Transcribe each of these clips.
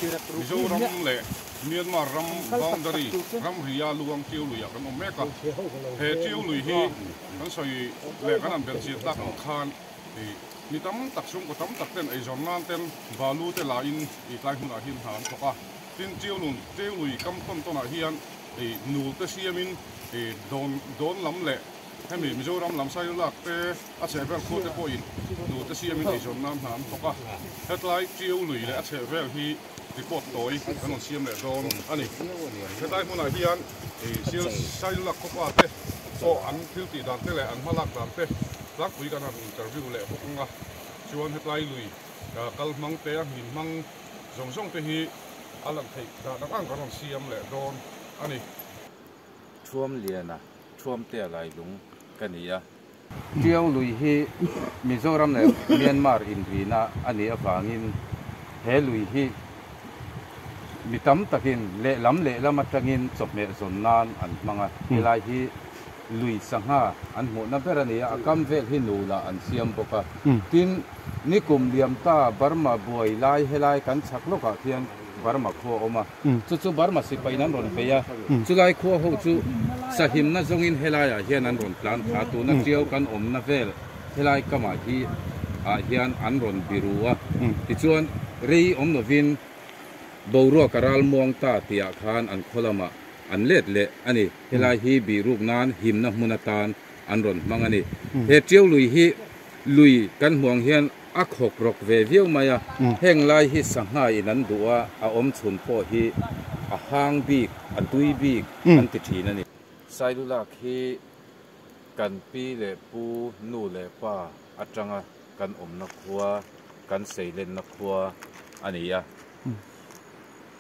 Mizoram leh Myanmar ram boundary ramria luang Tiu luiah kan awm mek a. He Tiu lui hi kan sawi leh kan han belh chian tak ang khan mi tam tak chhungkaw tam tak ten eizawn nan ten balu te la in tlai hmunah hian hna an thawk a. Tin Tiu lun Tiu lui kam tawn tawnah hian nul te siamin dawn dawn lam leh hemi Mizoram lam Sailulak te a chhehvel khua te pawhin nu te siamin eizawn nan hna an thawk a, hetlai Tiu lui leh a chhehvel hi report tawi kan rawn siam leh dawn a ni. Hetlai hmunah hian Sailulak khawpa te pawh an thil tih dan te leh an hmalak dan te tlangpui kan han interview leh bawk ang a, chuan hetlai lui kal hmang te a hmin hmang zawng zawng te hi a lan theih dan ang ang kan rawn siam leh dawn a ni. Thuamliana Thuamtea Lailung ka ni a. Tiau lui hi Mizoram leh Myanmar inrina a nih avangin he lui hi mi tam takin lehlam lehlam atangin chawhmeh zawn nan an hmang a. Helai hi lui sangha an hmuhna ber a ni a, a kam vel hi nula an siam bawk a. Tin, nikum liam ta Burma buai lai helai kan chhak lawkah khian Burma khua a awm a. Chu chu Burma sipain an rawn bei a, chulai khua ho chu sahimna zawngin helaiah hian an rawn tlan thla a, tuna Tiau kan awmna vel helai kamah hi ah hian an rawn biru a, tichuan rei awm lovin boruak a ral muang ta tihah khan an khaw lamah an let leh a ni. Helai hi bihruk nan himna hmun atan an rawn hmang a ni. He Tiau lui hi lui kan hmuh ang hian A khawk rawk ve viau mai a, heng lai hi sangha in an duh a, a awm chhun pawh hi a hang bik, a tui bik an ti thin a ni. Sailulak hi kan pi leh pu, nu leh pa atanga kan awmna khua, kan seilenna khua a ni a.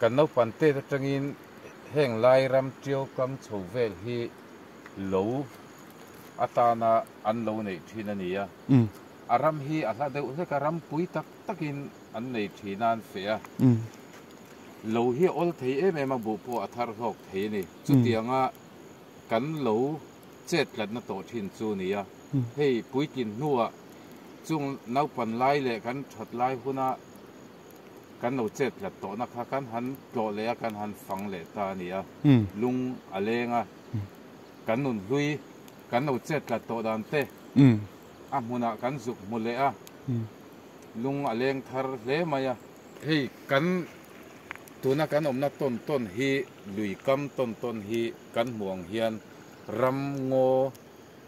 Kan naupan tet atangin heng lai ram tiau kam chho vel hi lo atana an lo neih thin a ni a. A ram hi a hla deuh hlek a, ram pui tak takin an nei thin a, an feh a. Lo hi a awl thei em em a, buh pawh a thar hlawk thei a ni. Chutianga kan lo chet tlatna tawh thin chu a ni a. Hei puitlin hnuah chung naupan lai leh kan that lai huna kan lo chet tlat tawhna kha kan han tlawh leh a, kan han fang leh ta a ni a. Lung a leng a, kan nun hlui kan lo chet tlat tawh dan te. A hmunah kan zuk hmu leh a, lung a leng thar hle mai a. Hei kan tuna kan awmna tawn tawn hi lui kam tawn tawn hi kan hmuh ang hian ram ngaw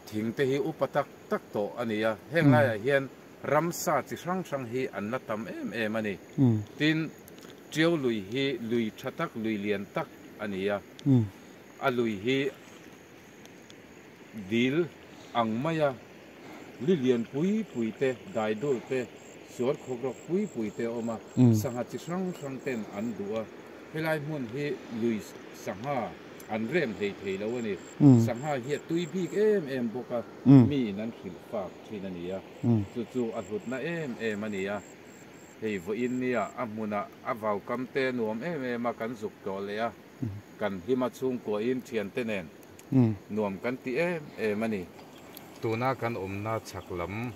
thing te hi upa tak tak tawh a ni a, heng laiah hian ramsa chi hrang hrang hi an la tam em em a ni. Tin, Tiau lui hi lui tha tak, lui lian tak a ni a, a lui hi Dil ang maia li lian pui pui te, daidul te, suar khawkrawk pui pui te a awm a, sangha chi hrang hrang ten an duh a. Helai hmun hi lui sangha an rem hlei thei lo a ni. Sangha hi a tui bik em em bawk a, miin an hrilh fak thin a ni a, chu chu a hlutna em em a ni a. Hei vawiin nia a hmunah a vaukam te a nuam em em a, kan zuk tlawh leh a. Kan hlima chhungkuain thiante nen nuam kan ti em em a ni. Tuna kan awmna chhak lam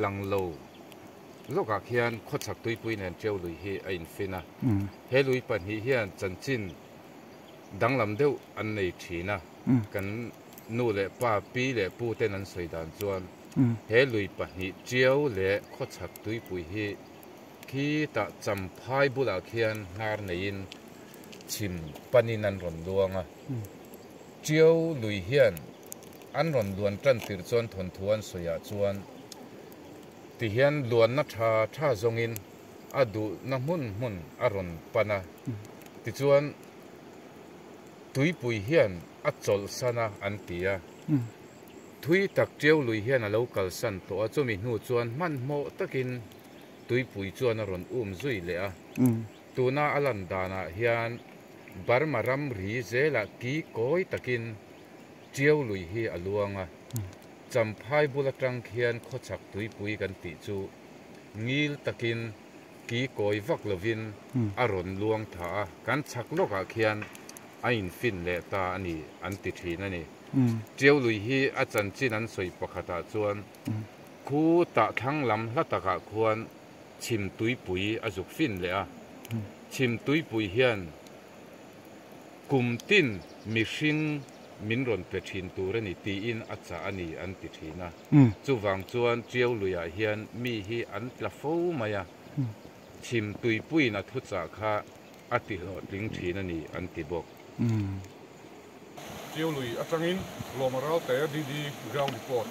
lang lo lawkah khian khawchhak tuipui nen Tiau lui hi a infin a. He lui pahnih hian chanchin danglam deuh an nei thin a. Kan nu leh pa, pi leh pu ten an sawi dan chuan he lui pahnih Tiau leh khawchhak tuipui hi Khitah Champhai bulah khian hnar neiin chhim panin an rawn luang a. Tiau lui hian an rawn luan tan tirh chuan thawnthu an sawiah chuan tihian luanna tha tha zawngin a duhna hmun hmun a rawn pan a. Tichuan tuipui hian a chawlhsan a an ti a. Thui tak Tiau lui hian a lo kalsan tawh a, chumi hnu chuan hmanhmawh takin Tuipui chuan a rawn um zui leh a. Tuna a lan danah hian Burma ramri zelah ki kawi takin Tiau lui hi a luang a. Champhai bul atang khian khawchhak tuipui kan tih chu ngil takin ki kawi vak lovin a rawn luang tha a, kan chhak lawkah khian a infin leh ta a ni an ti thin a ni. Tiau lui hi a chanchin an sawi pakhatah chuan Khu tah thlang lam hla takah khuan chhim tuipui a zuk fin leh a. Chhimtuipui hian kum tin mihring min rawn pe thin tur a ni tiin a chah a ni an ti thin a. Chuvang chuan Tiau luiah hian mi hi an tla fo mai a, Chhimtuipuiin a thuchah kha a tihlawhtling thin a ni an ti bawk. Tiau lui atangin Lawma Ralte DD Ground Report.